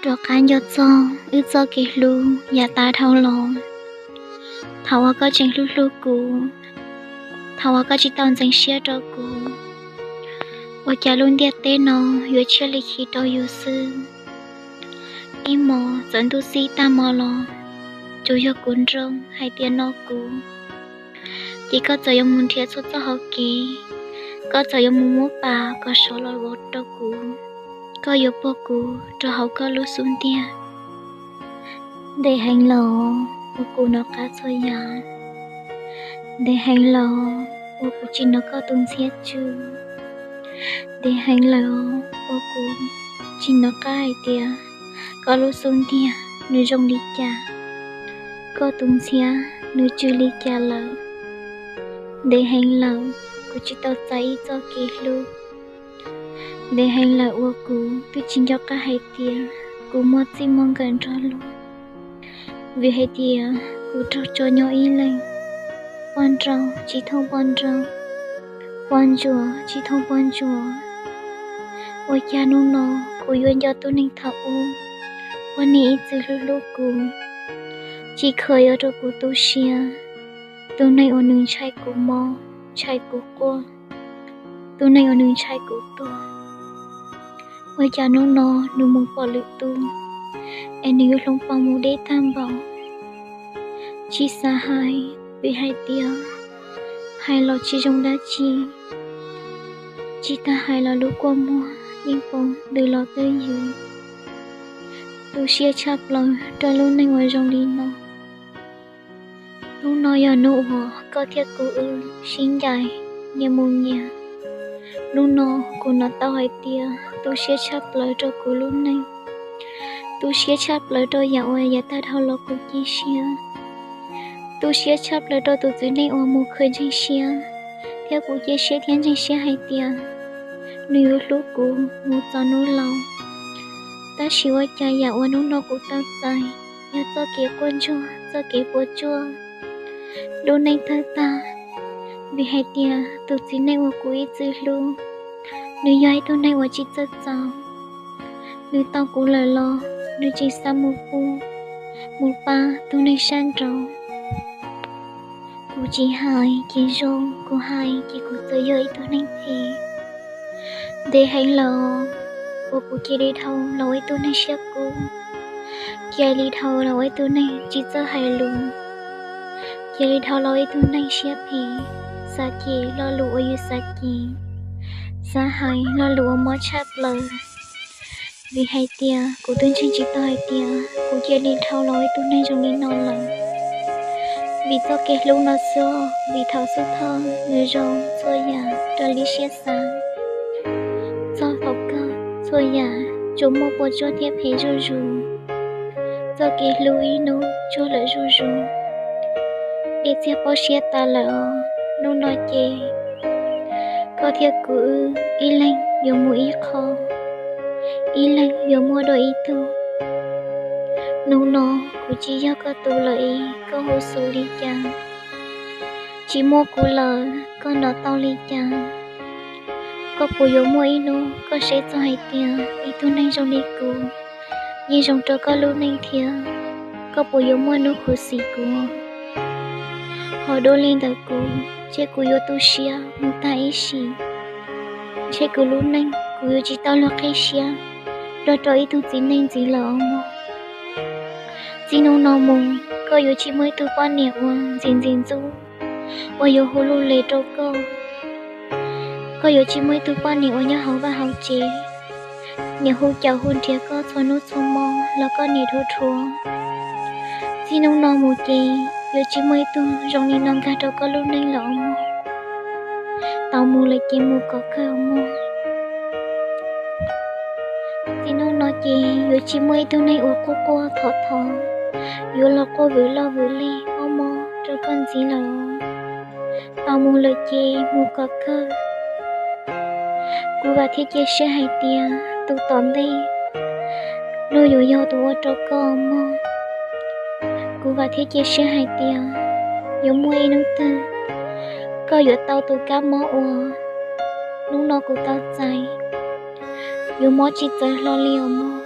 Rov qab nco txog wb txoj kev hlub yav tas dhau los. Thaum uas koj tseem hlub hlub kuv, thaum uas koj tsis tau ntxeev siab rau kuv, ua cas lub ntiaj teb no yuav tshiab li khi rau yus xwb. Ib hmos txawm ntuj txib tag hmo los, tsuas yog kuv nroo hais tias no kuv. Ces koj txawm yuav mus nrhiav txhua txoj hauv kev, koj txawm yuav mus muab pas kom sov los vov rau kuv, koj yuav puag kuv rau hauv koj lub xub ntiag. Ntev heev lawm uas kuv nov qab txhua yam, ntev heev lawm uas kuv tsis hnov koj tus ntxhiab tsw, ntev heev lawm uas kuv tsis hnov qab hais tias koj lub xub ntiag nws zoo li cas, koj tus ntxhiab nws tsw li cas lawm. Ntev heev lawm kuv tsis tau txais ib txoj kev hlub. Ntev heev lawm uas kuv twb tsis nco qab hais tias kuv muaj txij muaj nkawm nrog luag, vim hais tias kuv raug tso nyob ib leeg, poj nrauj tsis thooj poj nrauj, poj ntsuam tsis thooj poj ntsuam. Ua cas hnub no kuv yuav nco tus neeg thaum ub uas nws ib txwg hlub hlub kuv, tsis khuam yuav rau kuv tu siab, tus neeg uas nws ntshai kuv mob ntshai kuv quaj, tus neeg uas nws ntshai kuv tuag. Ua cas hnub no nws mus pom lwm tus, es nws yuav hloov pauv mus deb tag npaum. Tsis xav hais, vim hais tias hais los tsis zoo dab tsi, tsis tas hais los lub kua muag yeej poob ntws los twb ywg. Tu siab tshaj plaws rau lub neej uas zoo li no. Hnub no yog hnub uas koj thiab kuv wb sib ncaim nyias mus nyias. Hnub no kuv hnov tau hais tias tu siab tshaj plaws rau kuv lub neej, tu siab tshaj plaws rau yam uas yav tag dhau los kuv cia siab, tu siab tshaj plaws rau tus txiv neej uas mus khwv ntseeg siab, thiab kuv cia siab thiab ntseeg siab hais tias nws yuav hlub kuv mus txog hnub laus. Tab sis ua cas yam uas hnub no kuv tau txais yog txoj kev quaj ntsuag, txoj kev puas tsuaj, lub neej tawg tag. Vim hais tias tus txiv neej uas kuv ib txwg hlub, nws yog ib tug neeg uas tsis txawj txaus. Nws tau kuv lawm los nws tseem xav mus pub, mus pab tus neeg sab nraud. Kuv tsis hais ces zoo, kuv hais ces kuv txawm yog ib tug neeg phem. Ntev heev lawm uas kuv cia li dhau los ua ib tug neeg siab kub, cia li dhau los ua ib tug neeg tsis txawj hais lus, cia li dhau los ua ib tug neeg siab phem, xav cem lo lus uas yus xav cem, xav hais lo lus uas mob tshaj plaws. Vim hais tias kuv twb ntseeg tsis tau hais tias kuv cia li dhau los ua ib tug neeg zoo li no lawm. Vim txoj kev hlub no xwb, vim thaum xub thawj nws zoo txhua yam raws li siab xav, txog thaum kawg txhua yam tsuas muaj puas tsuaj thiab phem zuj zus. Txoj kev hlub ib hnub tsuag lawm zuj zus, dej txiag poob siab tas lawm os. Hnub no ces koj thiab kuv wb ib leeg yuav mus ib qho, ib leeg yuav muaj dua ib tug. Hnub no kuv tsis yog koj tus lawm es koj hu xus li cas? Tsis muaj kuv lawm koj hnov tau li cas? Koj puas yuav muaj ib hnub koj saib txog hais tias ib tug neeg zoo li kuv yeej zoo rau koj lub neej thiab? Koj puas yuav muaj hnub khuv xim kuv? Ho dua li ntawm kuv, ntshe kuv yuav tu siab mus tag ib sim. Ntshe kuv lub neej kuv yuav tsis tau luag qhib siab nrog rau ib tug txiv neej ntxiv lawm os mog. Txij hnub no mus, koj yuav tsis muaj ib tug poj niam uas ntxim ntxim ntxub uas yuav hu lus les rau koj. Koj yuav tsis muaj ib tug poj niam uas nyob hauv vaj hauv tsev, niam hu caum hu nrhiav koj txhua hnub txhua hmo los koj niam dhuav dhuav. Txij hnub no mus ces yuav tsis muaj ib tug zoo li no nkag rau koj lub neej lawm os mog. Tau mus lawm ces mus kom kawg os mog. Txij hnub no ces yuav tsis muaj ib tug neeg uas quaj quaj thov thov, yuav los quaj vwm loj vwm lej ob mob rau koj ntxiv lawm. Tau mus lawm ces mus kom kawg. Kuv vam thiab cia siab hais tias tus tom ntej luag yuav yog tus ua rau koj mog. Kuv vam thiab cia siab hais tias yuav muaj ib hnub twg koj yuav tau tus kab mob uas hnub no kuv tau txais, yuav mob tsis txawv hlo li os mog.